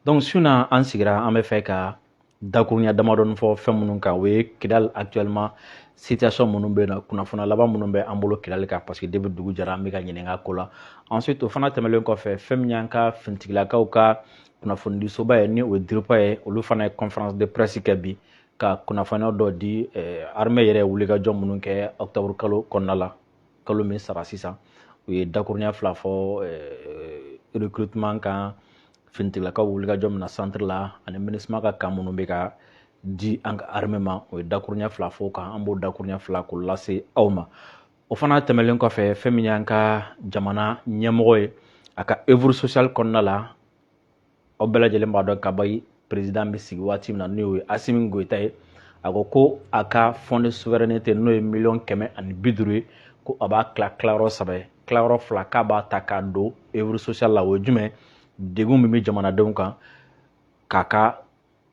Donc su na an sigira, an bɛ fɛ ka dakurunya damadɔni fɔ fɛn minnu kan, o ye Kidal actuellement situation minnu bɛ yen nɔ, kunnafoniya laban minnu bɛ an bolo Kidal kan, parce que depuis dugu jɛra an bɛ ka ɲininka ko la. Ensuite, o fana tɛmɛnen kɔfɛ, fɛn min y'an ka finitigilakaw ka kunnafonidisoba ye, ni o ye DIRPA ye, olu fana ye conférence de presse kɛ bi ka kunnafoniya dɔ di armée yɛrɛ ye wulikajɔ minnu kɛ octobre kalo kɔnɔna la, kalo min sara sisan. U ye dakurunya fila fɔ recrutement kan, finitigilakaw wulikajɔ min na centre la, ani MINUSMA ka camp minnu bɛ ka di an ka armée ma. O ye dakurunya fila fɔ kan, an b'o dakurunya fila k'o lase aw ma. O fana tɛmɛnen kɔfɛ, fɛn min y'an ka jamana ɲɛmɔgɔ ye, a ka œuvre sociale kɔnɔna la, aw bɛɛ lajɛlen b'a dɔn kabayi président bɛ sigi waati min na, n'o ye Assimi Goïta ye, a ko ko a ka fonds de souveraineté, n'o ye 150 miliyɔn ye, ko a b'a tila tilayɔrɔ saba ye. Tilayɔrɔ fila, k'a b'a ta k'a don œuvre sociale la. O ye jumɛn? Degun min bɛ jamanadenw kan, k'a ka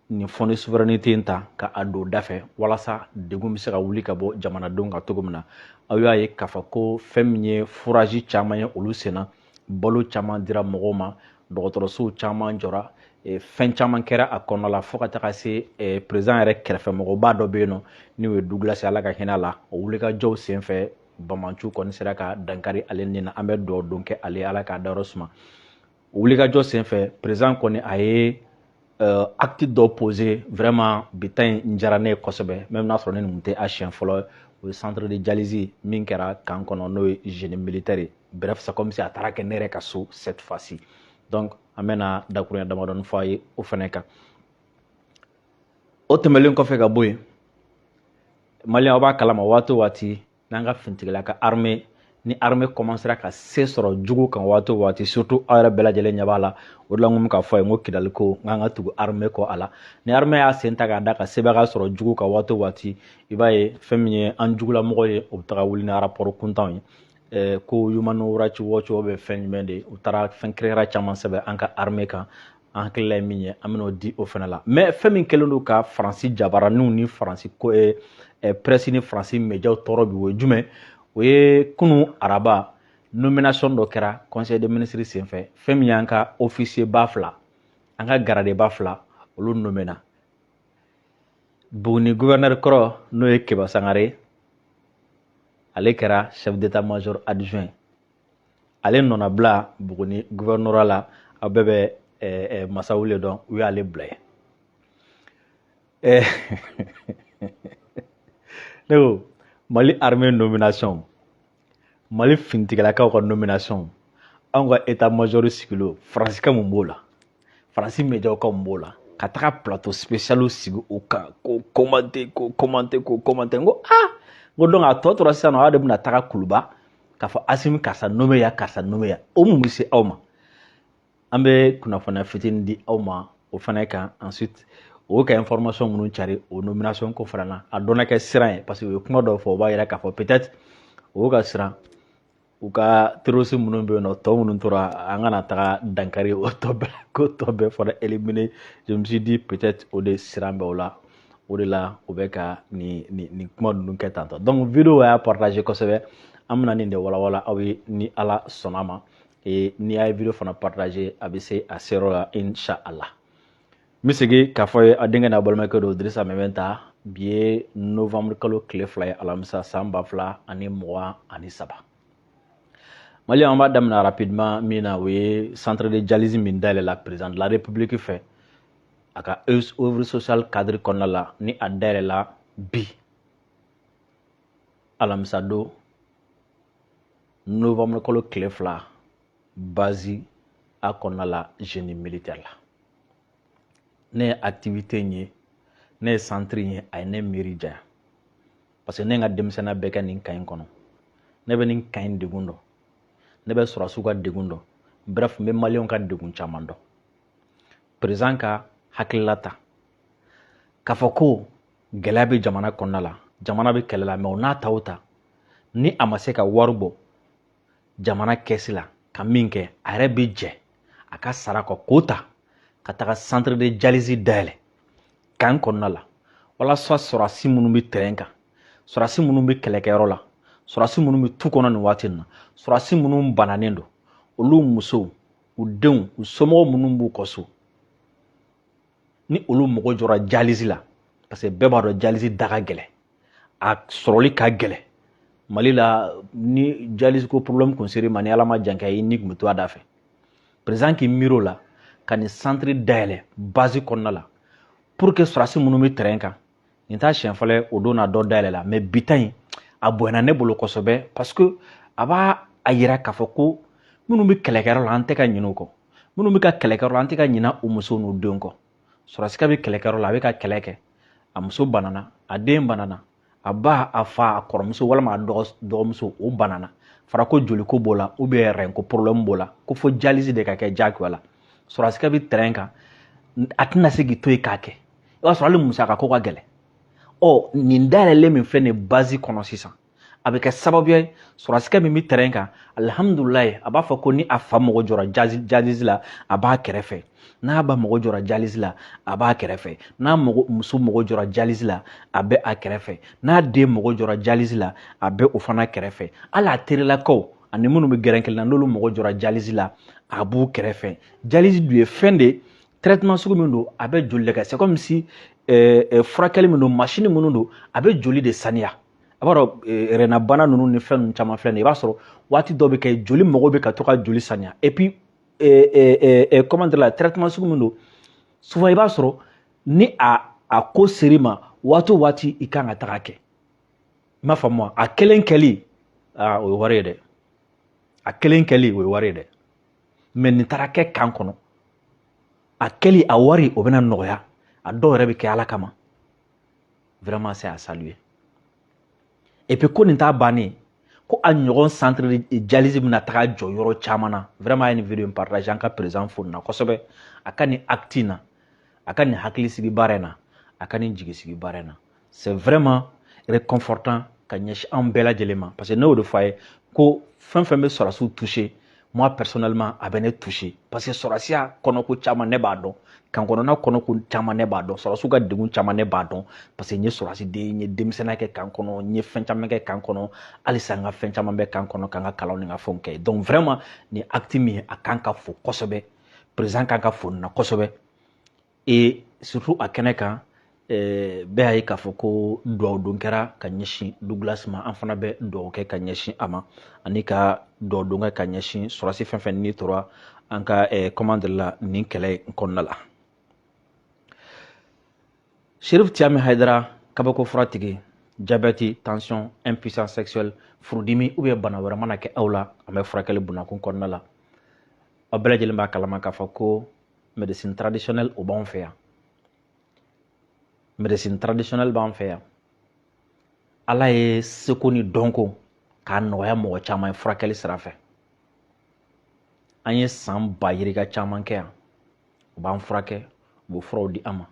nin fonds de souveraineté in ta ka a don da fɛ, walasa degun bɛ se ka wuli ka bɔ jamanadenw kan cogo min na. Aw y'a ye k'a fɔ ko fɛn min ye forage caman ye, olu senna, balo caman dira mɔgɔw ma, dɔgɔtɔrɔsow caman jɔra, fɛn caman kɛra a kɔnɔna la, fo ka taga se président yɛrɛ kɛrɛfɛmɔgɔba dɔ bɛ yen nɔ, n'o ye Douglas, Ala ka hinɛ a la. O wulikajɔw senfɛ, bamancu kɔni sera ka dankari ale ni na. An bɛ dugawu don kɛ ale, Ala k'a dayɔrɔ suma. O wulikajɔ senfɛ, président kɔni a ye acte dɔ posé. Vraiment, bi ta in diyara ne ye kosɛbɛ, même n'a sɔrɔ ne nin tɛ a siɲɛ fɔlɔ. O ye centre de dialyse min kɛra camp kɔnɔ, n'o ye génie militaire ye. Bref, c'est comme si a taara kɛ ne yɛrɛ ka so cette fois-ci. Donc an bɛna dakurunya damadɔni fɔ a ye o fɛnɛ kan. O tɛmɛlen kɔfɛ ka bɔ yen, maliyɛn, aw b'a kalama, waati o waati n'an ka finitigila ka armée, ni armée commencera ka se sɔrɔ jugu kan waati o waati, surtout aw yɛrɛ bɛɛ lajɛlen ɲɛ b'a la, o de la n ko k'a fɔ a ye n ko Kidali ko n k'an ka tugu armée kɔ a la. Ni armée y'a sen ta k'a da ka sebaga sɔrɔ jugu kan waati o waati, i b'a ye fɛn min ye an jugulamɔgɔ ye, o bɛ taga wuli ni rapport kuntanw ye, ko Human Rights Watch bɛ fɛn jumɛn de, u taara fɛn kirikara caman sɛbɛn an ka armée kan. An hakilila ye min ye, an bɛn'o di o fana la. Mais fɛn min kɛlen don ka Faransi jabaraninw ni Faransi ko presse ni Faransi médiaw tɔɔrɔ bi, o ye jumɛn? O ye kunu araba, nomination dɔ kɛra conseil des ministres senfɛ. Fɛn min y'an ka officier ba fila, an ka gradé ba fila, olu nommé na. Buguni gouverneur kɔrɔ, n'o ye Keba Sangare, ale kɛra chef d'état major adjoint, ale nɔnabila Buguni gouvernorat la. Aw bɛɛ bɛ Masawule dɔn, u y'ale bila yen. Ne ko Mali armée nomination, Mali finitigilakaw ka nomination, anw ka état major sigilen, Faransi ka mun b'o la? Faransi médiaw ka mun b'o la ka taga plateau spécial sigi o kan k'o commenter, k'o commenter, k'o commenter? N ko ah, n ko donc a tɔ tora sisan nɔ, aw de bɛna taga Kuluba k'a fɔ Assimi karisa nommé ya, karisa nommé ya. O mun bɛ se aw ma? An bɛ kunnafoniya fitinin di aw ma o fana kan. Ensuite, o ka information minnu cari o nomination ko fana na, a dɔnna kɛ siran ye, parce que u ye kuma dɔw fɔ, o b'a yira k'a fɔ peut-être o ka siran u ka terroriste minnu bɛ yen nɔ, tɔ minnu tora, an kana taga dankari o tɔ bɛɛ, ko tɔ bɛɛ fana éliminer. Je me suis dit peut-être o de siran bɛ o la, o de la u bɛ ka nin kuma ninnu kɛ tantɔ. Donc vidéo y'a partager kosɛbɛ, an bɛna nin de walawala aw ye ni Ala sɔnna ma. Et n'i y'a ye vidéo fana partager, a bɛ se a seyɔrɔ la, inshallah. N bɛ segin k'a fɔ ye, a denkɛ n'a balimakɛ don, Dirisa Mɛmɛnta. Bi ye novembre kalo tile 2 ye, alamisa, san 2023. Mali, an b'a daminɛ rapidement min na, o ye centre de dialyse min dayɛlɛla président de la République fɛ a ka œuvre sociale cadre kɔnɔna la, ni a dayɛlɛla bi alamisa don, novembre kalo tile 2, base A kɔnɔna la, génie militaire la. Ne ye activité in ye, ne ye centre in ye, a ye ne miiri janya, parce que ne ye n ka denmisɛnninya bɛɛ kɛ nin camp in kɔnɔ. Ne bɛ nin camp in degun dɔn, ne bɛ sɔrɔdasiw ka degun dɔn, bref, n bɛ maliyɛnw ka degun caman dɔn. Président ka hakilila ta k'a fɔ ko gɛlɛya bɛ jamana kɔnɔna la, jamana bɛ kɛlɛ la, mais o n'a ta o ta, ni a ma se ka wari bɔ jamana kɛsi la ka min kɛ, a yɛrɛ bɛ jɛ a ka sara kɔ k'o ta ka taga centre de dialyse dayɛlɛ camp kɔnɔna la, walasa sɔrɔdasi minnu bɛ terrain kan, sɔrɔdasi minnu bɛ kɛlɛkɛyɔrɔ la, sɔrɔdasi minnu bɛ tu kɔnɔ nin waati in na, sɔrɔdasi minnu bananen don, olu musow, u denw, u somɔgɔw minnu b'u kɔ so. Ni olu mago jɔra dialyse la, parce que bɛɛ b'a dɔn dialyse da ka gɛlɛn, a sɔrɔli ka gɛlɛn Mali la. Ni dialyse ko problème kun ser'i ma, ni Ala ma jan kɛ, i ni kun bɛ to a da fɛ. Président k'i miiri o la ka nin centre dayɛlɛ base kɔnɔna la pour que sɔrɔdasi minnu bɛ terrain kan. Nin t'a siɲɛ fɔlɔ ye, o don na dɔ dayɛlɛ la, mais bi ta in a bonyana ne bolo kosɛbɛ, parce que a b'a a yira k'a fɔ ko minnu bɛ kɛlɛkɛyɔrɔ la, an tɛ ka ɲinɛ u kɔ. Minnu bɛ ka kɛlɛkɛyɔrɔ la, an tɛ ka ɲinɛ u musow n'u denw kɔ. Sɔrɔdasikɛ bɛ kɛlɛkɛyɔrɔ la, a bɛ ka kɛlɛ kɛ, a muso banana, a den banana, a ba, a fa, a kɔrɔmuso walima a dɔgɔmuso, o banana. Fara ko joliko b'o la ou bien rein ko problème b'o la, ko fo dialyse de ka kɛ diyagoya la. Sɔrɔdasikɛ bɛ terrain kan, a tɛna se k'i to yen k'a kɛ. I b'a sɔrɔ hali musaka ko ka gɛlɛn. Ɔ, nin dayɛlɛlen min filɛ nin base kɔnɔ sisan, a bɛ kɛ sababu ye, sɔrɔdasikɛ min bɛ terrain kan, alihamudulilayi, a b'a fɔ ko ni a fa mago jɔra dialyse la, a b'a kɛrɛfɛ. N'a ba mago jɔra dialyse la, a b'a kɛrɛfɛ. N'a mago muso mago jɔra dialyse la, a bɛ a kɛrɛfɛ. N'a den mago jɔra dialyse la, a bɛ o fana kɛrɛfɛ. Hali a terilakaw ani minnu bɛ gɛrɛn kelen na, n'olu mago jɔra dialyse la, a b'u kɛrɛfɛ. Dialyse dun ye fɛn de traitement sugu min don, a bɛ joli de kɛ. C'est comme si furakɛli min don, machine minnu don, a bɛ joli de saniya. A b'a dɔn rein na bana ninnu ni fɛn ninnu caman filɛ nin ye, i b'a sɔrɔ waati dɔ bɛ kɛ, joli mago bɛ ka to ka joli saniya. Et puis comment dire la, traitement sugu min don, souvent i b'a sɔrɔ ni a ko ser'i ma, waati o waati i kan ka taga kɛ. I m'a faamu wa? A kelen kɛli, aa, o ye wari ye dɛ. A kelen kɛli, o ye wari ye dɛ. Mais nin taara kɛ camp kɔnɔ, a kɛli, a wari o bɛna nɔgɔya. A dɔw yɛrɛ bɛ kɛ Ala kama. Vraiment, c'est à saluer. Et puis ko nin t'a bannen, ko a ɲɔgɔn centre de dialyse bɛna taga jɔ yɔrɔ caman na. Vraiment, a ye nin vidéo in partage. An ka président fo nin na kosɛbɛ, a ka nin acte in na, a ka nin hakilisigi baara in na, a ka nin jigisigi baara in na. C'est vraiment réconfortant ka ɲɛsin anw bɛɛ lajɛlen ma, parce que ne y'o de fɔ a ye ko fɛn fɛn bɛ sɔrɔdasiw toucher, moi personnellement a bɛ ne toucher, parce que sɔrɔdasiya kɔnɔko caman ne b'a dɔn, camp kɔnɔna kɔnɔko caman ne b'a dɔn, sɔrɔdasiw ka degun caman ne b'a dɔn, parce que n ye sɔrɔdasi den ye, n ye denmisɛnninya kɛ camp kɔnɔ, n ye fɛn caman kɛ camp kɔnɔ, halisa n ka fɛn caman bɛ camp kɔnɔ, ka n ka kalanw ni n ka fɛnw kɛ. Donc vraiment, nin acte min ye, a kan ka fo kosɛbɛ. Président kan ka fo nin na kosɛbɛ. Et surtout a kɛnɛ kan, bɛɛ y'a ye k'a fɔ ko duwawu don kɛra ka ɲɛsin Douglas ma. An fana bɛ duwawu kɛ ka ɲɛsin a ma, ani ka duwawu don kɛ ka ɲɛsin sɔrɔdasi fɛn fɛn ni tora an ka comment dire la, nin kɛlɛ in kɔnɔna la. Chérif Tiami Haidara, kabako furatigi, diabète, tension, impuissance sexuelle, furudimi ou bien bana wɛrɛ mana kɛ aw la, an bɛ furakɛli bunakun kɔnɔna la. Aw bɛɛ lajɛlen b'a kalama k'a fɔ ko médecine traditionnelle, o b'anw fɛ yan. Médecine traditionnelle b'an fɛ yan. Ala ye seko ni dɔnko k'a nɔgɔya mɔgɔ caman ye furakɛli sira fɛ. An ye san ba yirika caman kɛ yan, u b'an furakɛ, u bɛ furaw di an ma.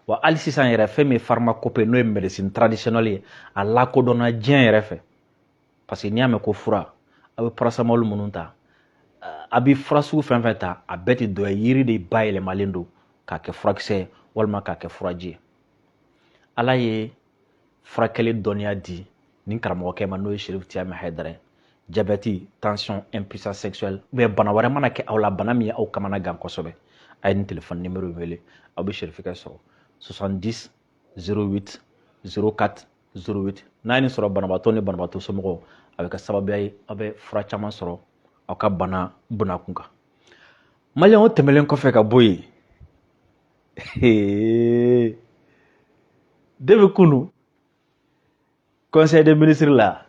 Wa hali sisan yɛrɛ, fɛn min ye pharmacopée, n'o ye médecine traditionnelle ye, a lakodɔnna diɲɛ yɛrɛ fɛ, parce que n'i y'a mɛn ko fura, a bɛ paracétamol minnu ta, a bɛ fura sugu fɛn fɛn ta, a bɛɛ tɛ dɔ ye, yiri de bayɛlɛmalen don k'a kɛ furakisɛ ye walima k'a kɛ furaji ye. Ala ye furakɛli dɔnniya di nin karamɔgɔkɛ ma, n'o ye Chérif Tiami Haidara ye. Diabète, tension, impuissance sexuelle ou bien bana wɛrɛ mana kɛ aw la, bana min ye aw kamana gan kosɛbɛ, a ye nin téléphone numéro wele, aw bɛ Chérifikɛ sɔrɔ: 70 08 04 08. N'a ye nin sɔrɔ, banabaatɔ ni banabaatɔ somɔgɔw, a bɛ kɛ sababuya ye aw bɛ fura caman sɔrɔ aw ka bana bunakun kan. Maliyɛnw, tɛmɛlen kɔfɛ ka bɔ yen, depuis kunu, conseil des ministres la,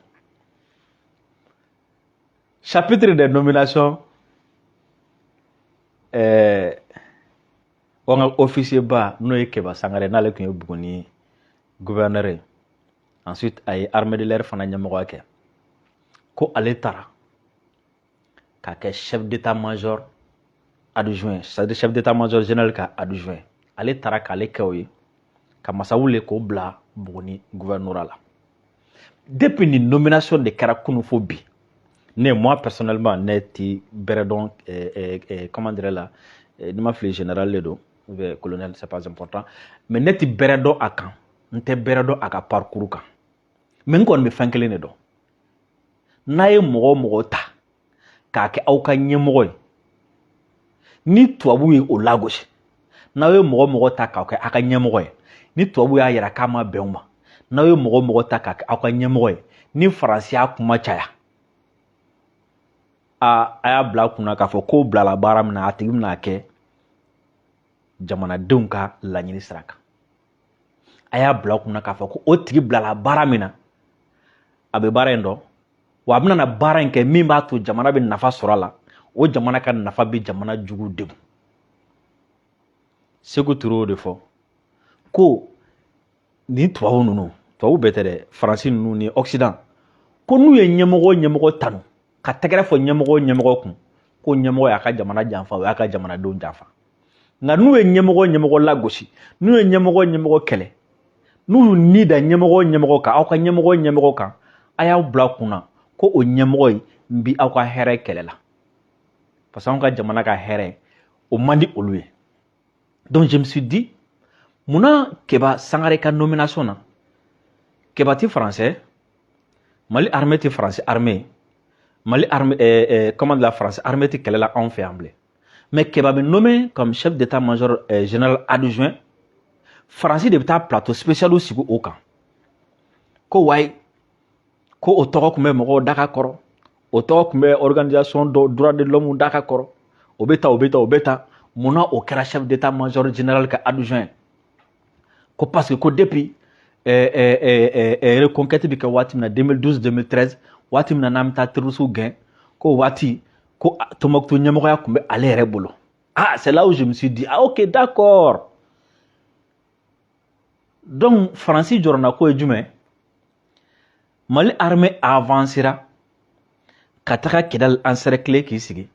chapitre des nominations, an ka officier ba, n'o ye Keba Sangare, n'ale tun ye Buguni gouverneur ye, ensuite a ye armée de l'air fana ɲɛmɔgɔya kɛ, ko ale taara k'a kɛ chef d'état-major adjoint, c'est-à-dire chef d'état-major général ka adjoint. Ale taara k'ale kɛ o ye, ka Masawule k'o bila Buguni gouvernorat la. Depuis nin nomination de kɛra kunu fo bi, ne, moi personnellement, ne ti bɛrɛ dɔn, comment dirais la, ni ma fili, général de don ou bien colonel, c'est pas important, mais ne ti bɛrɛ dɔn a kan, n tɛ bɛrɛ dɔn a ka parcours kan. Mais n kɔni bɛ fɛn kelen de dɔn: n'a ye mɔgɔ o mɔgɔ ta k'a kɛ aw ka ɲɛmɔgɔ ye, ni tubabu ye o lagosi, N'aw ye mɔgɔ mɔgɔ ta k'aw kɛ aw ka ɲɛmɔgɔ ye, ni tubabu y'a yira k'a ma bɛn u ma, n'aw ye mɔgɔ mɔgɔ ta k'a kɛ aw ka ɲɛmɔgɔ ye, ni Faransi y'a kuma caya, a y'a bila a kunna k'a fɔ k'o bilala baara min na, a tigi bɛna kɛ jamanadenw ka laɲini sira kan. A y'a bila kunna k'a fɔ ko o tigi bilala baara min na, a bɛ baara in dɔn, wa a bɛna na baara in kɛ min b'a to jamana bɛ nafa sɔrɔ a la, o jamana ka nafa bɛ jamana jugu degun. Seku Ture y'o de fɔ ko nin tubabu ninnu, tubabu bɛɛ tɛ dɛ, Faransi ninnu ni Occident, ko n'u ye ɲɛmɔgɔ ɲɛmɔgɔ tanu ka tɛgɛrɛ fɔ ɲɛmɔgɔ ɲɛmɔgɔ kun, ko ɲɛmɔgɔ y'a ka jamana janfa, o y'a ka jamanadenw janfa. Nka n'u ye ɲɛmɔgɔ ɲɛmɔgɔ lagosi, n'u ye ɲɛmɔgɔ ɲɛmɔgɔ kɛlɛ, n'u y'u ni da ɲɛmɔgɔ ɲɛmɔgɔ kan, aw ka ɲɛmɔgɔ ɲɛmɔgɔ kan, a y'aw bila kunna ko o ɲɛmɔgɔ in bi aw ka hɛrɛ kɛlɛ la, parce que anw ka jamana ka hɛrɛ o man di olu ye. Donc je me suis dit, munna Keba Sangare ka nomination na? Keba ti français, Mali armée ti français armée, Mali armée, comment de la France armée ti kɛlɛ la anw fɛ yan bilen, mais Keba bɛ nommé comme chef d'état-major général adjoint. Faransi de bɛ taa plateau spécial sigi o kan ko wayi, ko o tɔgɔ tun bɛ mɔgɔw da ka kɔrɔ, o tɔgɔ tun bɛ organisation dɔ droit de l'homme da ka kɔrɔ, o bɛ ta, o bɛ ta, o bɛ ta. Munna o kɛra chef d'état-major général ka adjoint? Ko parce que ko depuis reconquête bɛ kɛ waati min na, 2012 2013, waati min na n'an bɛ taa terroristes gɛn, ko waati ko Tombouctou ɲɛmɔgɔya tun bɛ ale yɛrɛ bolo. Ah, c'est là où je me suis dit, ah ok, d'accord. Donc Faransi jɔrɔna ko ye jumɛn? Mali armée avancera ka taga Kidal encercler k'i sigi.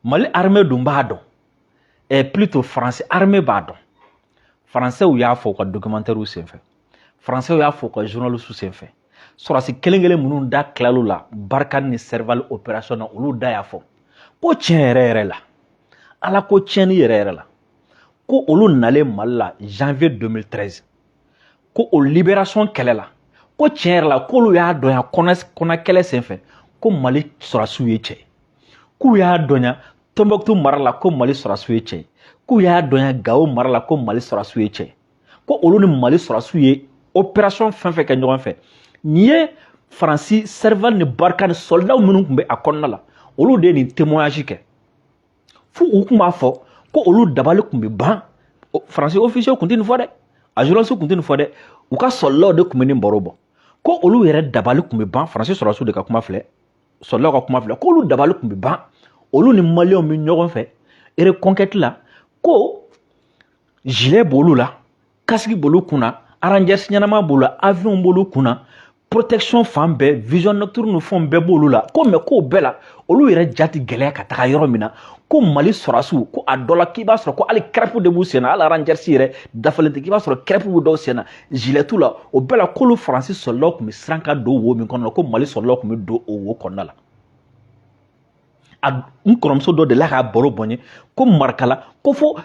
Mali armée dun b'a dɔn, plutôt Faransi armée b'a dɔn. Français y'a fɔ u ka documentaire senfɛ, Français y'a fɔ u ka journaliste senfɛ, sɔrɔsi kelen kelen minnu da tilal'u la Barkhane ni Serval opération na, olu da y'a fɔ ko tiɲɛ yɛrɛ yɛrɛ la, Ala ko tiɲɛni yɛrɛ yɛrɛ la, ko olu nalen Mali la janvier 2013, ko o libération kɛlɛ la, ko tiɲɛ yɛrɛ la, k'olu y'a dɔn yan kɔnɔ kɛlɛ senfɛ ko Mali sɔrɔsiw ye cɛ, k'u y'a dɔn yan Tombouctou mara la ko Mali sɔrɔsiw ye cɛ, k'u y'a dɔn yan Gao mara la ko Mali sɔrɔsiw ye cɛ, ko olu ni Mali sɔrɔsiw ye opération fɛn fɛn kɛ ɲɔgɔn fɛ. Nin ye Faransi Serval ni Barkhane soldat minnu tun bɛ a kɔnɔna la, olu de ye nin témoignage kɛ. Fo u tun b'a fɔ ko olu dabali tun bɛ ban. Faransi officier tun tɛ nin fɔ dɛ, a journaliste tun tɛ nin fɔ dɛ, u ka soldat de tun bɛ nin baro bɔ, ko olu yɛrɛ dabali tun bɛ ban. Faransi sɔrɔsiw de ka kuma filɛ, soldat ka kuma filɛ, k'olu dabali tun bɛ ban, olu ni Maliyɛnw bɛ ɲɔgɔn fɛ reconquête la, ko gilet b'olu la, casque b'olu kunna, rangers ɲɛnama b'olu la, avion b'olu kunna, protection fan bɛɛ, vision nocturne ni fɛnw bɛɛ b'olu la, ko mais k'o bɛɛ la, olu yɛrɛ ja ti gɛlɛya ka taga yɔrɔ min na, ko Mali sɔrɔsiw, ko a dɔ la k'i b'a sɔrɔ ko hali crêpe de b'u sen na, hali rangers yɛrɛ dafalen tɛ, k'i b'a sɔrɔ crêpe b'u dɔw sen na, gilet t'u la. O bɛɛ la, k'olu Faransi sɔrɔlaw tun bɛ siran ka don wo min kɔnɔ la, ko Mali sɔrɔlaw tun bɛ don o wo kɔnɔna la. A n kɔrɔmuso dɔ delila k'a baro bɔ n ye ko Marikala, ko fo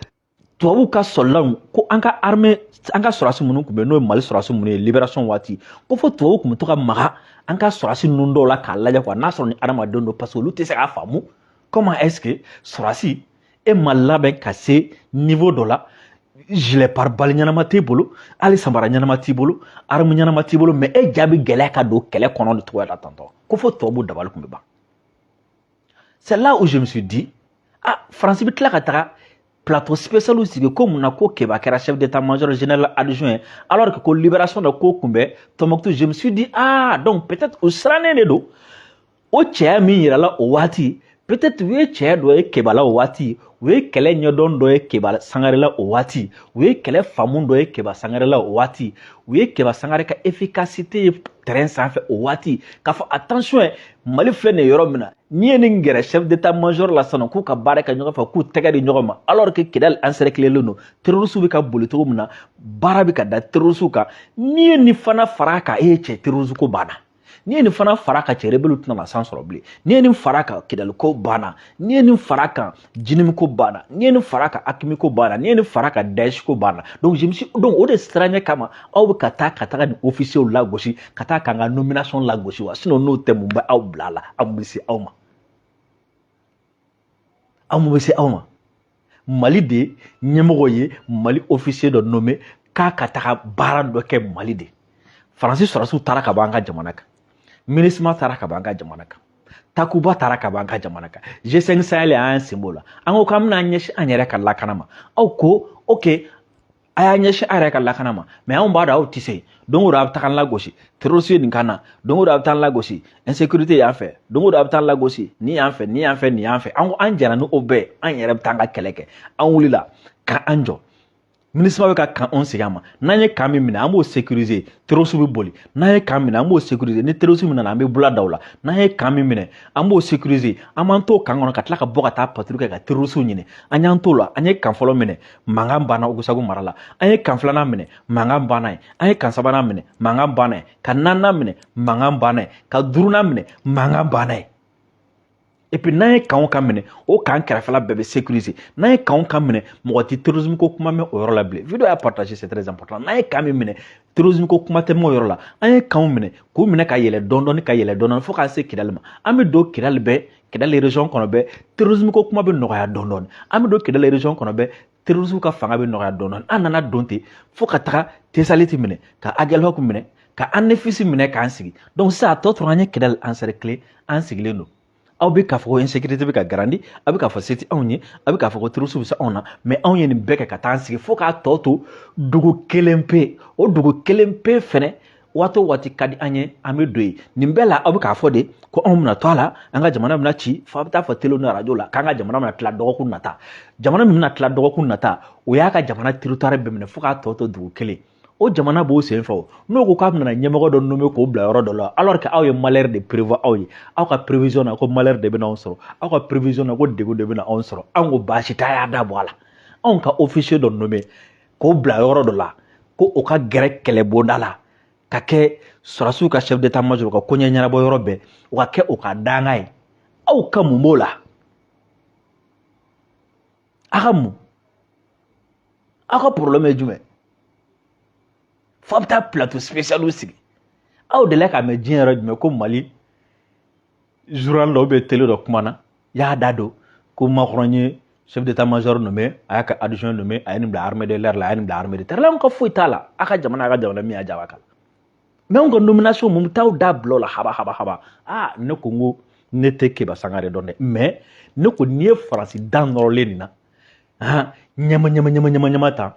tubabuw ka sɔrɔlaw, ko an ka armée, an ka sɔrɔsi minnu tun bɛ, n'o ye Mali sɔrɔsi minnu ye libération waati, ko fo tubabuw tun bɛ to ka maga an ka sɔrɔsi ninnu dɔw la k'a lajɛ quoi, n'a sɔrɔ ni adamadenw don, parce que olu tɛ se k'a faamu comment est-ce que sɔrɔsi e ma labɛn ka se niveau dɔ la, gilet pare-balles ɲɛnama t'e bolo, hali samara ɲɛnama t'i bolo, arme ɲɛnama t'i bolo, mais e ja bɛ gɛlɛya ka don kɛlɛ kɔnɔ nin cogoya la tantɔ, ko fo tubabuw dabali tun bɛ ban. C'est là où je me suis dit, ah, Faransi bɛ tila ka taga plateau spécial sigi ko mun na ko Keba kɛra chef d'état-major général adjoint, alors que ko libération dɔ ko kun bɛ Tombouctou? Je me suis dit, ah, donc peut-être o sirannen de don. O cɛya min yirala o waati, peut-être u ye cɛ dɔ ye Keba la o waati, u ye kɛlɛ ɲɛdɔn dɔ ye Keba Sangare la o waati, u ye kɛlɛ faamu dɔ ye Keba Sangare la o waati, u ye Keba Sangare ka efficacité ye terrain sanfɛ o waati, k'a fɔ attention, Mali filɛ nin ye yɔrɔ min na, n'i ye nin gɛrɛ chef d'état-major la sisan, k'u ka baara kɛ ɲɔgɔn fɛ, k'u tɛgɛ di ɲɔgɔn ma, alors que Kidal encerclé don, terroristes bɛ ka boli cogo min na, baara bɛ ka da terroristes kan, n'i ye nin fana fara a kan, e ye cɛ, terroriste ko banna. N'i ye nin fana fara kan, cɛ, rebelle tɛna na san sɔrɔ bilen. N'i ye nin fara kan, Kidali ko banna. N'i ye nin fara kan, JNIM ko banna. N'i ye nin fara kan, AQMI ko banna. N'i ye nin fara kan, Daesh ko banna. Donc je me suis, donc o de siranɲɛ kama aw bɛ ka taa ka taga nin officiers lagosi, ka taa k'an ka nomination lagosi wa? Sinon n'o tɛ, mun bɛ aw bila a la? Aw bɛ se aw ma, aw mun bɛ se aw ma? Mali de ɲɛmɔgɔ ye Mali officier dɔ nommé k'a ka taga baara dɔ kɛ Mali de. Faransi sɔrɔdasiw taara ka bɔ an ka jamana kan, MINUSMA taara ka bɔ an ka jamana kan, Takuba taara ka bɔ an ka jamana kan, G5 Sahel an y'an sen b'o la. An ko k'an bɛna an ɲɛsin an yɛrɛ ka lakana ma. Aw ko ok, a y'a ɲɛsin a yɛrɛ ka lakana ma, mais anw b'a dɔn aw tɛ se. Don o don a bɛ taga an lagosi, terroriste ye nin kan na, don o don a bɛ taa an lagosi, insécurité yan fɛ, don o don a bɛ taa an lagosi nin yan fɛ, nin yan fɛ, nin yan fɛ. An ko an jɛra ni o bɛɛ, an yɛrɛ bɛ taa an ka kɛlɛ kɛ. An wulila ka an jɔ, MINUSMA bɛ ka camp anw segin an ma. N'an ye camp min minɛ, an b'o sécuriser, terroriste bɛ boli. N'an ye camp minɛ, an b'o sécuriser, ni terroriste min nana, an bɛ bula da o la. N'an ye camp min minɛ, an b'o sécuriser, an b'an to camp kɔnɔ ka tila ka bɔ ka taa patrouille kɛ ka terroriste ɲini. An y'an t'o la, an ye camp fɔlɔ minɛ, mankan banna Ogosagu mara la. An ye camp filanan minɛ, mankan banna yen. An ye camp sabanan minɛ, mankan banna yen. Ka naaninan minɛ, mankan banna yen. Ka duurunan minɛ, mankan banna yen. Et puis n'an ye camp o camp minɛ, o camp kɛrɛfɛla bɛɛ bɛ sécuriser. N'an ye camp o camp minɛ, mɔgɔ tɛ terrorisme ko kuma mɛn o yɔrɔ la bilen. Vidéo y'a partager, c'est très important. N'an ye camp min minɛ, terrorisme ko kuma tɛ mɛn o yɔrɔ la. An ye campw minɛ, k'u minɛ ka yɛlɛ dɔɔni dɔɔni, ka yɛlɛ dɔɔni dɔɔni fo k'an se Kidali ma. An bɛ don Kidali bɛɛ, Kidali région kɔnɔ bɛɛ, terrorisme ko kuma bɛ nɔgɔya dɔɔni dɔɔni. An bɛ don Kidali région kɔnɔ bɛɛ, terrorisme ka fanga bɛ nɔgɔya dɔɔni dɔɔni. An nana don ten fo ka taga Tesaliti minɛ, ka Aguelhok minɛ, ka Anefisi minɛ, k'an sigi. Donc sisan a tɔ tora an ye Kidali encercler, an sigilen don. Aw bɛ k'a fɔ ko insécurité bɛ ka grandir, aw bɛ k'a fɔ se tɛ anw ye, aw bɛ k'a fɔ ko terroriste bɛ se anw na, mais anw ye nin bɛɛ kɛ ka taa an sigi fo k'a tɔ to dugu kelen pe. O dugu kelen pe fɛnɛ, waati o waati ka di an ye, an bɛ don yen. Nin bɛɛ la, aw bɛ k'a fɔ de ko anw bɛna to a la, an ka jamana bɛna ci, fo a bɛ taa fɔ télé ni arajo la k'an ka jamana bɛna tila dɔgɔkun nata. Jamana min bɛna tila dɔgɔkun nata, o y'a ka jamana territoire bɛɛ minɛ fo k'a tɔ to dugu kelen. O jamana b'o sen fɛ. O n'o ko k'a bɛna ɲɛmɔgɔ dɔ nommer k'o bila yɔrɔ dɔ la, alors que aw ye malheur de prévoir aw ye. Aw ka prévision na ko malheur de bɛna anw sɔrɔ, aw ka prévision na ko degun de bɛna anw sɔrɔ. Anw ko baasi t'a, y'a da bɔ a la. Anw ka officier dɔ nommer k'o bila yɔrɔ dɔ la, ko o ka gɛrɛ kɛlɛbonda la, ka kɛ sɔrɔdasiw ka chef d'état major ka koɲɛ ɲɛnabɔ yɔrɔ bɛɛ, o ka kɛ o ka danga ye. Aw ka mun b'o la? Aw ka mun? Aw ka problème ye jumɛn fo a bɛ taa plateau spécial sigi? Aw delila k'a mɛn diɲɛ yɔrɔ jumɛn ko Mali journal dɔ bɛ télé dɔ kuma na y'a da don ko Macron ye chef d'état major nommé, a y'a ka adjoint nommé, a ye nin bila armée de l'air la, a ye nin bila armée de terre la? Anw ka foyi t'a la. A ka jamana, a ka jamana min y'a jaba kala. Mais anw ka nomination, mun bɛ t'aw da bila o la? Haba haba haba. Ah, ne ko n ko ne tɛ Keba Sangare dɔn dɛ, mais ne ko n'i ye Faransi da nɔrɔlen nin na, han, ɲama ɲama ɲama ɲama ɲama tan.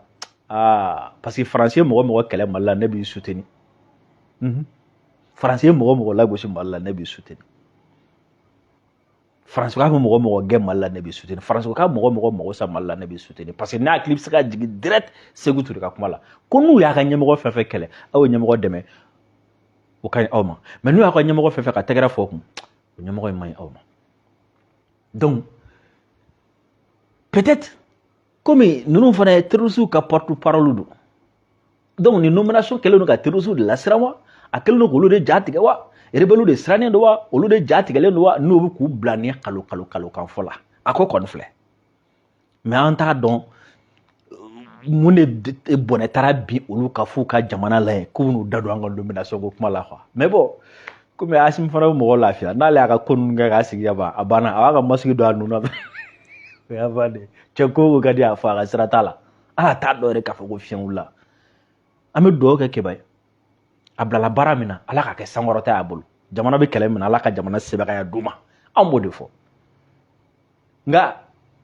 Aa, parce que Faransi ye mɔgɔ mɔgɔ kɛlɛ Mali la, ne b'i soutenir. Faransi ye mɔgɔ mɔgɔ lagosi Mali la, ne b'i soutenir. Faransi k'a bɛ mɔgɔ mɔgɔ gɛn Mali la, ne b'i soutenir. Faransi k'a mɔgɔ mɔgɔ mago sa Mali la, ne b'i soutenir, parce que ne hakili bɛ se ka jigin direct Sékou Touré ka kuma la ko n'u y'a ka ɲɛmɔgɔ fɛn fɛn kɛlɛ, aw ye ɲɛmɔgɔ dɛmɛ, o ka ɲi aw ma, mais n'u y'a ka ɲɛmɔgɔ fɛn fɛn ka tɛgɛrɛ fɔ o kun, o ɲɛmɔgɔ in man ɲi aw ma. Donc peut-être komi ninnu fana ye terroristes ka porte parole don, donc nin nomination kɛlen don ka terroristes de lasiran wa, a kɛlen don k'olu de ja tigɛ wa, rebelles de sirannen don wa, olu de ja tigɛlen don wa, n'u bɛ k'u bila ni kalo kalo kalo kan fɔ la. A ko kɔni filɛ, mais an t'a dɔn mun de bɔnɛ taara bin olu ka f'u ka jamana la yen k'u n'u da don an ka nomination ko kuma la quoi. Mais bon, komi Asimi fana bɛ mɔgɔ lafiya, n'ale y'a ka ko ninnu kɛ k'a sigi ka ban, a banna, a b'a ka masque don a nun na, o y'a bannen. Cɛ ko ko ka di a fɔ, a ka sira t'a la. Ala t'a dɔn yɛrɛ k'a fɔ ko fiɲɛ wulila. An bɛ dugawu kɛ Keba ye, a bilala baara min na, Ala k'a kɛ sankɔrɔta y'a bolo. Jamana bɛ kɛlɛ min na, Ala ka jamana sebagaya d'u ma. Anw b'o de fɔ. Nka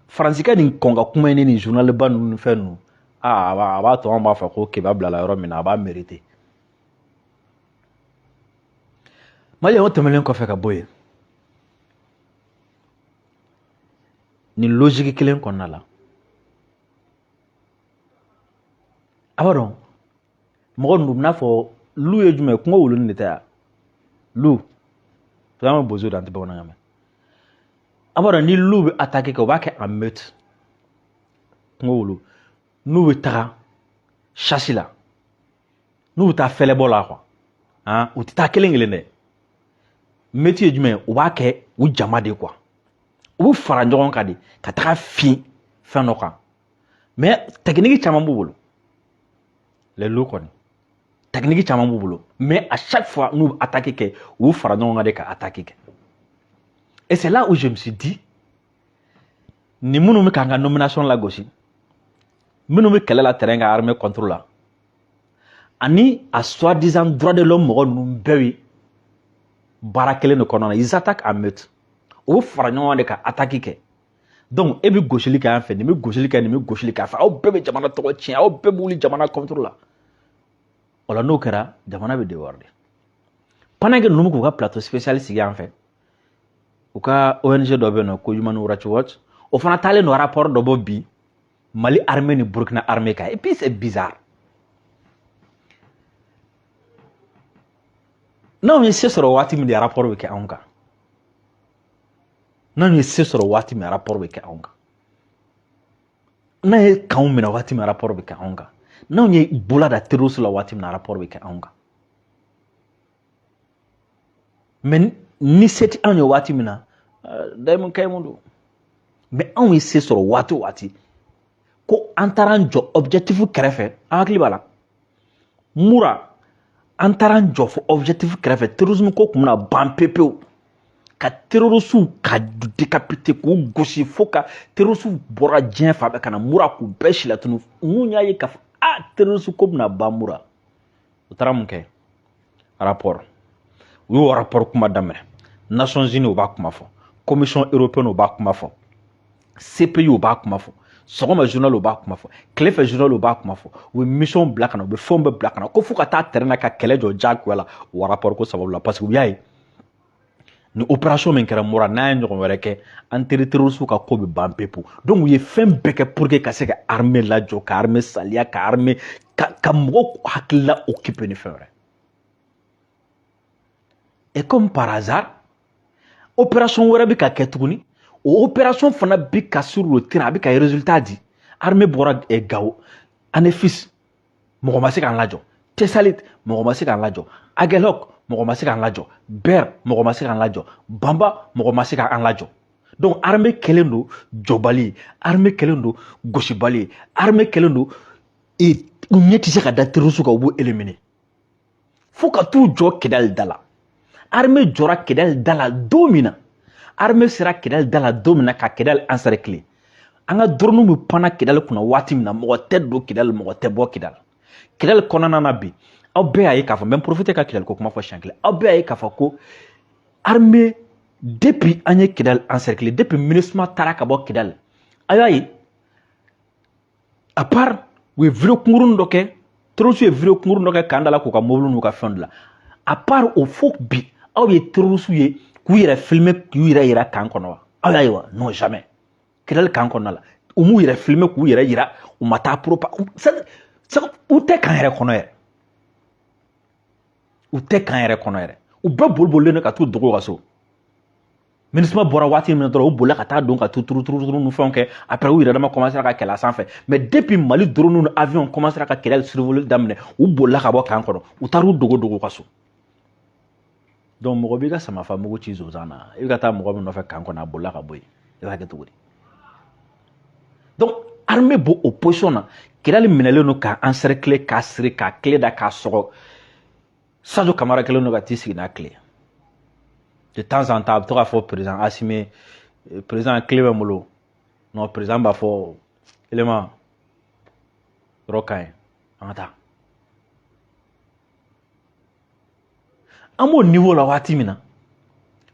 Faransi ka nin kɔn ka kuma in ni nin journal ba ninnu ni fɛn ninnu, aa, a b'a to an b'a fɔ ko Keba bilala yɔrɔ min na, a b'a mérité. Maliyɛn, o tɛmɛnen kɔfɛ ka bɔ yen, nin logique kelen kɔnɔna la, a b'a dɔn mɔgɔ ninnu bɛna fɔ loup ye jumɛn ye? Kungo wulunin de tɛ yan loup, an bɛ bozo de, an tɛ bamanankan mɛn. A b'a dɔn ni loup bɛ attaque kɛ, u b'a kɛ en meute. Kungo wulu n'u bɛ taga chasse la, n'u bɛ taa fɛlɛbɔ la quoi, han, u tɛ taa kelen kelen dɛ. Meute ye jumɛn ye? U b'a kɛ u jama de quoi, u bɛ fara ɲɔgɔn kan de ka taga fin fɛn dɔ kan. Mais technique caman b'u bolo, les loups kɔni, technique caman b'u bolo, mais à chaque fois n'u bɛ attaque kɛ, u bɛ fara ɲɔgɔn kan de ka attaque kɛ. Et c'est là où je me suis dit, Ni minnu bɛ k'an ka nomination lagosi, minnu bɛ kɛlɛ la terrain kan armée contre la, ani a soi-disant droit de l'homme mɔgɔ ninnu bɛɛ bɛ baara kelen de kɔnɔna na. Ils attaquent en meute, u bɛ fara ɲɔgɔn de ka attaque kɛ. Donc e bɛ gosili kɛ yan fɛ, nin bɛ gosili kɛ, nin bɛ gosili kɛ yan fɛ, aw bɛɛ bɛ jamana tɔgɔ tiɲɛ, aw bɛɛ bɛ wuli jamana contre la. O la n'o kɛra, jamana bɛ déborder. Pendant que ninnu bɛ k'u ka plateau spécial sigi yan fɛ, u ka ONG dɔ bɛ yen nɔ ko Human Rights Watch, o fana taalen don rapport dɔ bɔ bi Mali armée ni Burkina armée kan. Et puis c'est bizarre, n'anw ye se sɔrɔ waati min de, rapport bɛ kɛ anw kan. N'anw ye se sɔrɔ waati min, rapport bɛ kɛ anw kan. N'an ye kanw minɛ waati min, rapport bɛ kɛ anw kan. N'anw ye bolo da terroriste la waati min na, rapport bɛ kɛ anw kan. Mais ni se tɛ anw ye waati min na, dayimu kayimu don. Mais anw ye se sɔrɔ waati o waati, ko an taara an jɔ objectif kɛrɛfɛ, an hakili b'a la Mura, an taara an jɔ fo objectif kɛrɛfɛ, terrorisme ko kun bɛna ban pewu pewu, ka terroristew ka décapiter, k'u gosi, fo ka terroristew bɔra diɲɛ fan bɛɛ ka na Mura k'u bɛɛ silatunu. Mun y'a ye k'a fɔ a terroriste ko bɛna ban Mura? U taara mun kɛ? Rapport. U y'o rapport kuma daminɛ. Nations Unies, u b'a kuma fɔ. Commission européenne, u b'a kuma fɔ. CPI, u b'a kuma fɔ. Sɔgɔma journal, u b'a kuma fɔ. Tilefɛ journal, u b'a kuma fɔ. U bɛ mission bila ka na, u bɛ fɛnw bɛɛ bila ka na, ko fo ka taa terrain na ka kɛlɛ jɔ diyagoya la o rapport ko sababu la, parce que u y'a ye ni opération min kɛra Mura, n'a ye ɲɔgɔn wɛrɛ kɛ, an teri terroriste ka ko bɛ ban pewu. Donc u ye fɛn bɛɛ kɛ pour que ka se ka armée lajɔ, ka armée saliya, ka armée ka mɔgɔw hakilila occuper ni fɛn wɛrɛ. Et comme par hasard, opération wɛrɛ bɛ ka kɛ tuguni. O opération fana bɛ ka sur le terrain, a bɛ ka résultat di. Armée bɔra Gao, Anefis, mɔgɔ ma se k'an lajɔ. Tessalit, mɔgɔ ma se k'an lajɔ. Aguelhok, mɔgɔ ma se k'an lajɔ. Ber, mɔgɔ ma se k'an lajɔ. Banba, mɔgɔ ma se k'an lajɔ. Donc armée kɛlen don jɔbali ye, armée kɛlen don gosibali ye, armée kɛlen don u ɲɛ tɛ se ka da terroriste kan, u b'u éliminer fo ka t'u jɔ Kidali da la. Armée jɔra Kidali da la don min na, armée sera Kidali da la don min na ka Kidali encercler, an ka drone bɛ panna Kidali kunna waati min na, mɔgɔ tɛ don Kidali, mɔgɔ tɛ bɔ Kidali. Kidali kɔnɔna na bi, aw bɛɛ y'a ye k'a fɔ, n bɛ profiter ka Kidali ko kuma fɔ siɲɛ kelen, aw bɛɛ y'a ye k'a fɔ ko armée, depuis an ye Kidali encercler, depuis MINUSMA taara ka bɔ Kidali, aw y'a ye, à part u ye vidéo kunkurunin dɔ kɛ, terroriste ye vidéo kunkurunin dɔ kɛ camp da la k'u ka mobili n'u ka fɛnw dilan, à part o, fo bi aw ye terroriste ye k'u yɛrɛ filmer, k'u yɛrɛ yira camp kɔnɔ wa? Aw y'a ye wa? Non, jamais. Kidali camp kɔnɔna la, u m'u yɛrɛ filmer k'u yɛrɛ yira, u ma taa propa, u tɛ camp yɛrɛ kɔnɔ yɛrɛ, u tɛ camp yɛrɛ kɔnɔ yɛrɛ. U bɛɛ boli bolilen don ka t'u dogo ka so. MINUSMA bɔra waati min na dɔrɔn, u bolila ka taa don ka tu turu turu turu ni fɛnw kɛ. Après, u yɛrɛ dama commencé ka kɛlɛ a sanfɛ. Mais depuis Mali drone ni avion commencé ka kɛlɛ survoler daminɛ, u bolila ka bɔ camp kɔnɔ, u taar'u dogo dogo ka so. Donc mɔgɔ b'i ka samafa mugu ci zonzan na, i bɛ ka taa mɔgɔ min nɔfɛ camp kɔnɔ, a bolila ka bɔ yen, i b'a kɛ cogo di? Donc armée b'o o position na, Kidali minɛlen don k'a encercler, k'a siri, k'a clé da, k'a sɔgɔ. Sadio Kamara kɛlen don ka t'i sigi n'a clé. De temps en temps, a bɛ to k'a fɔ président Assimi: président, clé bɛ n bolo. Non, président b'a fɔ élément yɔrɔ ka ɲi, an ka taa. An b'o niveau la waati min na,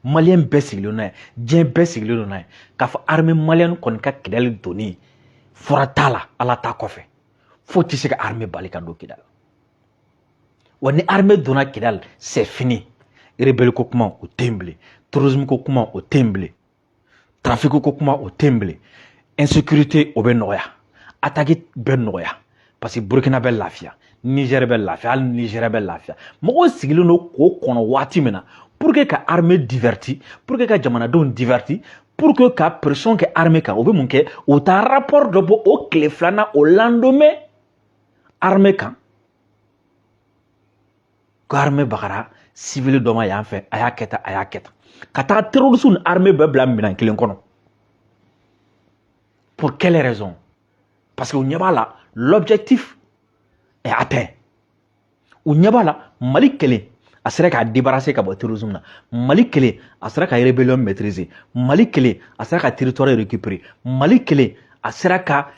malien bɛɛ sigilen n'a ye, diɲɛ bɛɛ sigilen don n'a ye k'a fɔ armée malienne kɔni ka Kidali donni, fura t'a la, Ala t'a kɔfɛ, foyi tɛ se ka armée bali ka don Kidali. Wa ni armée donna Kidali, c'est fini. Rebelle ko kuma, o tɛ yen bilen. Terrorisme ko kuma, o tɛ yen bilen. Trafic ko kuma, o tɛ yen bilen. Insécurité, o bɛ nɔgɔya, attaque bɛ nɔgɔya, parce que Burkina bɛ lafiya, Niger bɛ lafiya, hali Niger bɛ lafiya. Mɔgɔw sigilen don k'o kɔnɔ waati min na, pour que ka armée diverti, pour que ka jamanadenw diverti, pour que ka pression kɛ armée kan, o bɛ mun kɛ? O taa rapport dɔ bɔ o tile filanan, o lendemain, armée kan, ko armée bagara civil dɔ ma yan fɛ, a y'a kɛ tan, a y'a kɛ tan, ka taga terroriste ni armée bɛɛ bila minɛn kelen kɔnɔ. Pour quelle raison? Parce que u ɲɛ b'a la, l'objectif est atteint. U ɲɛ b'a la, Mali kelen A sera k'a débarrasser ka bɔ terrorisme na. Mali kelen, a sera ka rébellion maîtriser. Mali kelen, a sera ka territoire récupérer. Mali kelen, a sera ka,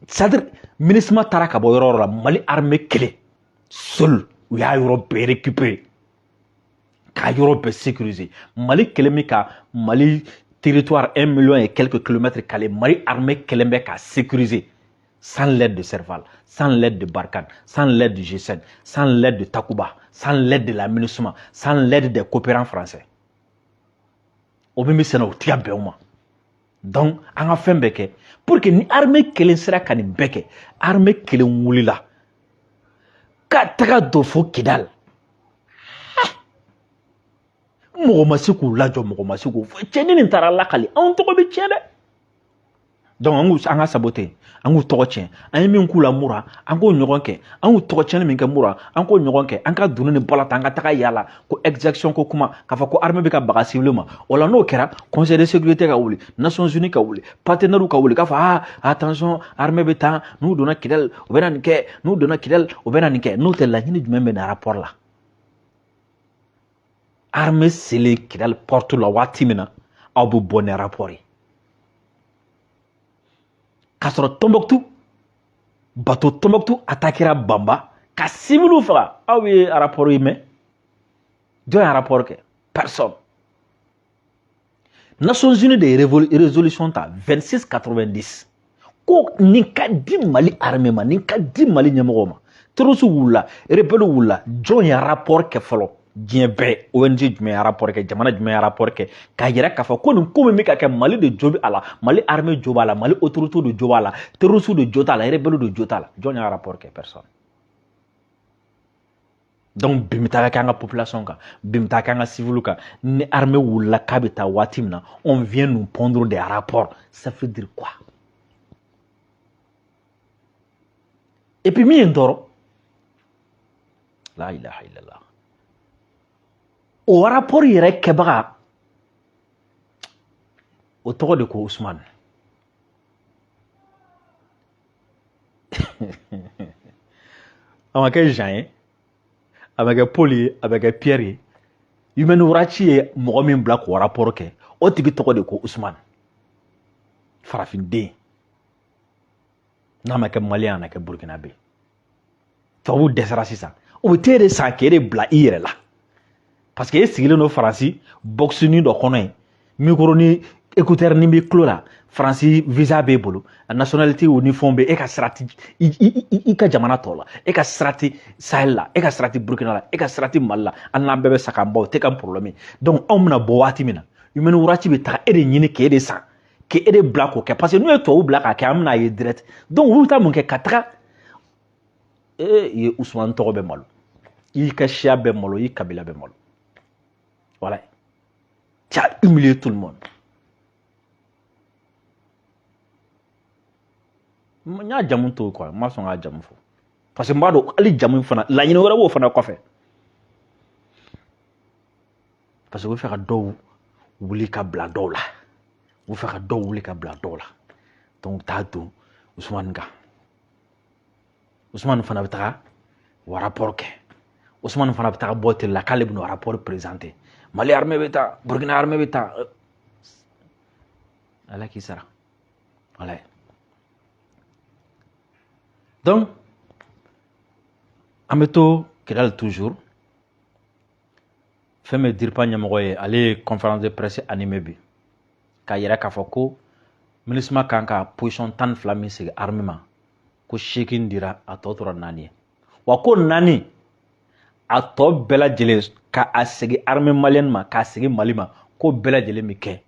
c'est-à-dire MINUSMA taara ka bɔ yɔrɔ yɔrɔ la, Mali armée kelen seul, u y'a yɔrɔ bɛɛ récupérer, k'a yɔrɔ bɛɛ sécuriser. Mali kelen min ka Mali territoire 1 million et quelques kilomètres carrés, Mali armée kelen bɛ k'a sécuriser sans l'aide de Serval, sans l'aide de Barkhane, sans l'aide du G7, sans l'aide de Takuba, sans l'aide de la MINUSMA, sans l'aide des coopérants français. O min bɛ sɛnɛ, o ti ka bɛn o ma. Donc an ka fɛn bɛɛ kɛ pour que ni armée kelen sera ka nin bɛɛ kɛ, armée kelen wulila ka taga don fo Kidal, mɔgɔ ma se k'u lajɔ, mɔgɔ ma se k'u fɔ. Cɛ, ni nin taara lakali, anw tɔgɔ bɛ tiɲɛ dɛ. Donc an k'u, an ka saboter, an k'u tɔgɔ tiɲɛ. An ye min k'u la Mura, an k'o ɲɔgɔn kɛ. An y'u tɔgɔ tiɲɛni min kɛ Mura, an k'o ɲɔgɔn kɛ. An ka dunun ni bɔla ta, an ka taga yala ko exaction, ko kuma k'a fɔ ko armée bɛ ka baga civil ma. O la, n'o kɛra, Conseil de sécurité ka wuli, Nations Unies ka wuli, partenaires ka wuli k'a fɔ: ah, attention, armée bɛ taa, n'u donna Kidal, u bɛ na nin kɛ, n'u donna Kidal, u bɛ na nin kɛ. N'o tɛ, laɲini jumɛn bɛ na rapport la? Armée selen Kidal porte la waati min na, aw bɛ bɔ ni rapport ye, k'a sɔrɔ Tombouctou, bateau Tombouctou attaquera Bamba ka civiliw faga, aw ye rapport yi mɛn? Jɔn ye rapport kɛ? Personne. Nations Unies de ye résolution ta 2690 ko nin ka di Mali armée ma, nin ka di Mali ɲɛmɔgɔw ma. Terroriste wulila, rebelle wulila, jɔn ye rapport kɛ fɔlɔ? Diɲɛ bɛɛ, ONG jumɛn ye rapport kɛ? Jamana jumɛn ye rapport kɛ k'a yira k'a fɔ ko nin ko min bɛ ka kɛ, Mali de jo bɛ a la, Mali armée jo b'a la, Mali autorité de jo b'a la, terroriste de jo t'a la, rebelle de jo t'a la? Jɔn ye rapport kɛ? Personne. Donc bin bɛ taa kɛ an ka population kan, bin bɛ taa kɛ an ka civil kan. Ni armée wulila k'a bɛ taa waati min na, on vient nous pondre des rapports, ça veut dire quoi? Et puis min ye n tɔɔrɔ, la ilaha illallah, o rapport yɛrɛ kɛbaga, o tɔgɔ de ko Usumani. A ma kɛ Jean ye, a ma kɛ Paul ye, a ma kɛ Pierre ye. Human Rights ye mɔgɔ min bila k'o rapport kɛ, o tigi tɔgɔ de ko Usumani, farafinden. N'a ma kɛ Malien, a na kɛ Burkinabé. Tubabuw dɛsɛra sisan, u bɛ t'e de san k'e de bila i yɛrɛ la, parce que e sigilen don Faransi boxini dɔ kɔnɔ yen, micro ni écouteur ni b'i tulo la, Faransi visa b'e bolo, a nationalité ni fɛnw bɛ e ka sira ti i ka jamana tɔ la, e ka sira ti Sahel la, e ka sira ti Burkina la, e ka sira ti Mali la. Hali n'an bɛɛ bɛ sa k'an ban, o tɛ ka problème ye. Donc anw bɛna bɔ waati min na, Human Rights bɛ taga e de ɲini k'e de san, k'e de bila k'o kɛ, parce que n'u ye tubabu bila k'a kɛ, an bɛna ye direct. Donc u bɛ taa mun kɛ ka taga e ye? Usumani tɔgɔ bɛ malo, i ka siya bɛ malo, i kabila bɛ malo. Voilà, tu as humilié tout le monde. N y'a jamu to quoi, n ma sɔn k'a jamu fɔ, parce que n b'a dɔn hali jamu fana, laɲini wɛrɛ b'o fana kɔfɛ, parce que u bɛ fɛ ka dɔw wuli ka bila dɔw la, u bɛ fɛ ka dɔw wuli ka bila dɔw la. Donc u t'a don Usumani kan, Usumani fana bɛ taga o rapport kɛ, Usumani fana bɛ taga bɔ télé la k'ale bɛna o rapport présenter. Mali armée bɛ taa, Burkina armée bɛ taa, Ala k'i sara. Wala, donc an bɛ to Kidali toujours. Fɛn min DIRPA ɲɛmɔgɔ ye, ale ye conférence de presse animé bi k'a yira k'a fɔ ko MINUSMA kan ka position 12 min sigi armée ma, ko 8 dira, a tɔ tora 4 ye. Wa ko 4 a tɔ bɛɛ lajɛlen ka a segin armée malienne ma, k'a segin Mali ma, ko bɛɛ lajɛlen bɛ kɛ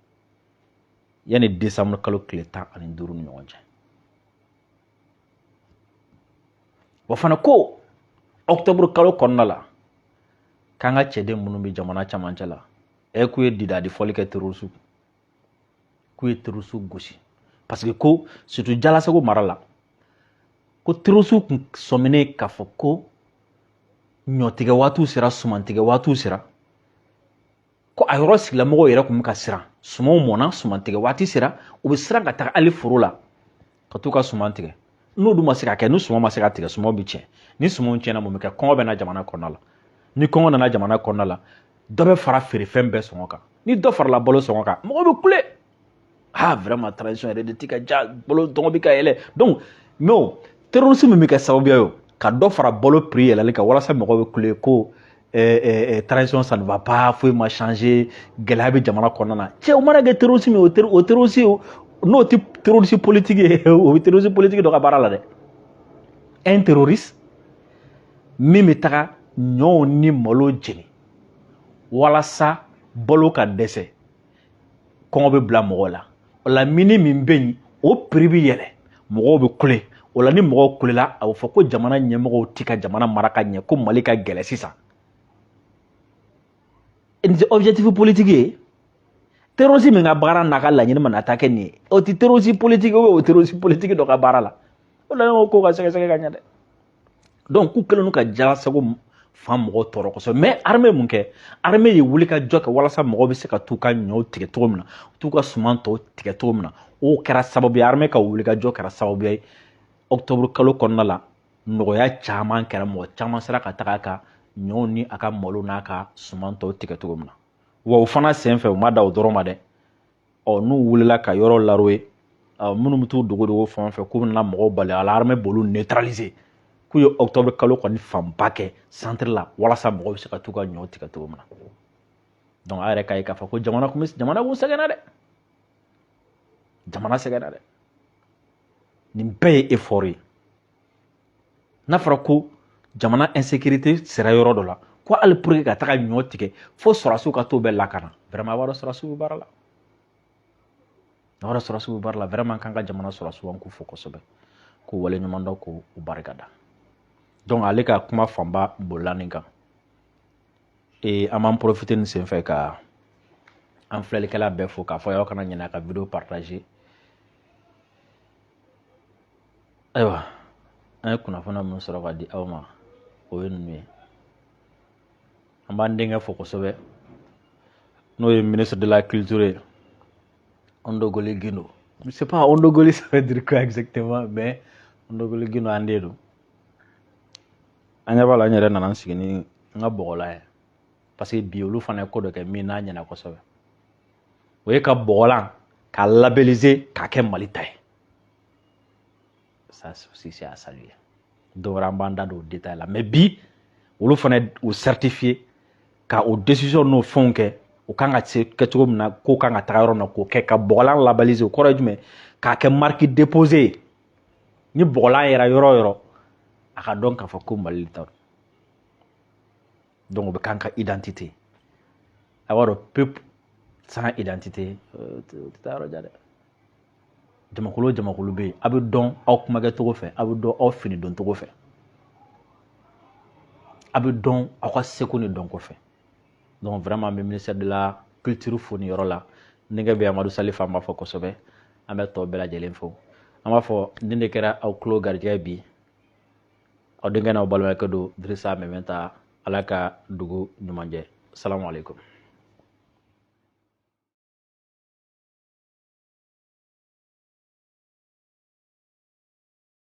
yanni décembre kalo tile 15 ni ɲɔgɔn cɛ. Wa fana ko octobre kalo kɔnɔna la, k'an ka cɛden minnu bɛ jamana camancɛ la, ɛ k'u ye didadi fɔli kɛ terroriste, k'u ye terroriste gosi, parce que ko surtout Jalasago mara la, ko terroriste kun sɔminen k'a fɔ ko ɲɔtigɛ waatiw sera, sumantigɛ waatiw sera, ko a yɔrɔ sigilamɔgɔw yɛrɛ kun bɛ ka siran. Sumanw mɔnna, sumantigɛ waati sera, u bɛ siran ka taga hali foro la ka t'u ka suman tigɛ. N'o dun ma se ka kɛ, ni suman ma se ka tigɛ, sumanw bɛ tiɲɛ. Ni sumanw tiɲɛna, mun bɛ kɛ? Kɔngɔ bɛ na jamana kɔnɔna la. Ni kɔngɔ nana jamana kɔnɔna la, dɔ bɛ fara feerefɛn bɛɛ sɔngɔ kan. Ni dɔ farala balo sɔngɔ kan, mɔgɔ bɛ kule: ah, vraiment, transition yɛrɛ de ti ka ja, balo dɔngɔ bɛ ka yɛlɛ. Donc mais o terroriste min bɛ kɛ sababu ye o ka dɔ fara balo prix yɛlɛli kan walasa mɔgɔw bɛ kule ko transition, ça ne va pas, foyi ma changer, gɛlɛya bɛ jamana kɔnɔna na. Cɛ, o mana kɛ terroriste min, o terroriste, n'o tɛ terroriste politique ye, o bɛ terroriste politique dɔ ka baara la dɛ. Un terroriste min bɛ taga ɲɔw ni malo jeni walasa balo ka dɛsɛ, kɔngɔ bɛ bila mɔgɔw la, o la mini min bɛ yen, o prix bɛ yɛlɛ, mɔgɔw bɛ kule. O la ni mɔgɔw kulela, a bɛ fɔ ko jamana ɲɛmɔgɔw ti ka jamana mara ka ɲɛ, ko Mali ka gɛlɛ sisan. Nin tɛ objectif politique ye. Terroriste min ka baara n'a ka laɲini mana taa kɛ nin ye, o tɛ terroriste politique ou o terroriste politique dɔ ka baara la. O la ne ko k'o ka sɛgɛsɛgɛ ka ɲɛ dɛ. Donc k'u kɛlen don ka jalasago fan mɔgɔw tɔɔrɔ kosɛbɛ. Mais armée mun kɛ? Armée ye wuli ka jɔ kɛ walasa mɔgɔw bɛ se ka t'u ka ɲɔw tigɛ cogo min na, t'u ka suman tɔw tigɛ cogo min na. O kɛra sababu ye, armée ka wuli ka jɔ kɛra sababu ye, octobre kalo kɔnɔna la, nɔgɔya caman kɛra, mɔgɔ caman sera ka taga a ka ɲɔw ni a ka malo n'a ka suman tɔw tigɛ cogo min na. Wa o fana sen fɛ, u ma da o dɔrɔn ma dɛ. Ɔ n'u wulila ka yɔrɔ laroye, minnu bɛ t'u dogo dogo fan fɛ k'u bɛna mɔgɔw bali a la, armée b'olu neutraliser. K'u ye octobre kalo kɔni fanba kɛ centre la walasa mɔgɔw bɛ se ka t'u ka ɲɔ tigɛ cogo min na. Donc a yɛrɛ k'a ye k'a fɔ ko jamana kun bɛ, jamana kun sɛgɛnna dɛ, jamana sɛgɛnna dɛ. Nin bɛɛ ye effort ye. N'a fɔra ko jamana insécurité sera yɔrɔ dɔ la, ko hali pour que ka taga ɲɔ tigɛ, fo sɔrɔdasiw ka t'o bɛɛ lakana, vraiment, a b'a dɔn sɔrɔdasiw bɛ baara la, a b'a dɔn sɔrɔdasiw bɛ baara la. Vraiment, k'an ka jamana sɔrɔdasiw, an k'u fo kosɛbɛ, k'u waleɲuman dɔn, k'u barika da. Donc ale ka kuma fanba bolila nin kan. An b'an profiter nin senfɛ ka an filɛlikɛla bɛɛ fo k'a fɔ aw kana ɲinɛ ka vidéo partager. Ayiwa, an ye kunnafoniya minnu sɔrɔ ka di aw ma, o ye ninnu ye. An b'an denkɛ fo kosɛbɛ, n'o ye ministre de la culture ye, Ondogoli Guindo. Je sais pas Ondogoli, ça veut dire quoi exactement, mais Ondogoli Guindo, an den don. An ɲɛ b'a la, n yɛrɛ nana n sigi ni n ka bɔgɔlan ye, parce que bi olu fana ye ko dɔ kɛ min n'a ɲɛna kosɛbɛ, o ye ka bɔgɔlan k'a labelliser k'a kɛ Mali ta ye. Ça aussi, c'est à saluer. Dɔ wɛrɛ, an b'an da don o détail la. Mais bi olu fana o certifié ka o décision n'o fɛnw kɛ, o kan ka se kɛ cogo min na, ko kan ka taga yɔrɔ min na, k'o kɛ ka bɔgɔlan labelliser. O kɔrɔ ye jumɛn? K'a kɛ marque déposée ye. Ni bɔgɔlan yɛrɛ yɔrɔ o yɔrɔ, a ka dɔn k'a fɔ ko Mali ta don. Donc o bɛ k'an ka identité. A b'a dɔn, peuple sans identité o tɛ taa yɔrɔ jan dɛ. Jamakulu o jamakulu bɛ yen, a bɛ dɔn aw kumakɛcogo fɛ, a bɛ dɔn aw fini doncogo fɛ, a bɛ dɔn aw ka seko ni dɔnko fɛ. Donc vraiment, an bɛ ministère de la culture fo nin yɔrɔ la. Denkɛ bɛ Amadu Salifu, an b'a fɔ kosɛbɛ. An bɛ tɔ bɛɛ lajɛlen fo. An b'a fɔ nin de kɛra aw tulo garijɛgɛ bi. Aw denkɛ n'aw balimakɛ don, Dirisa Mɛmɛta. Ala ka dugu ɲuman jɛ. Salamu aleykum.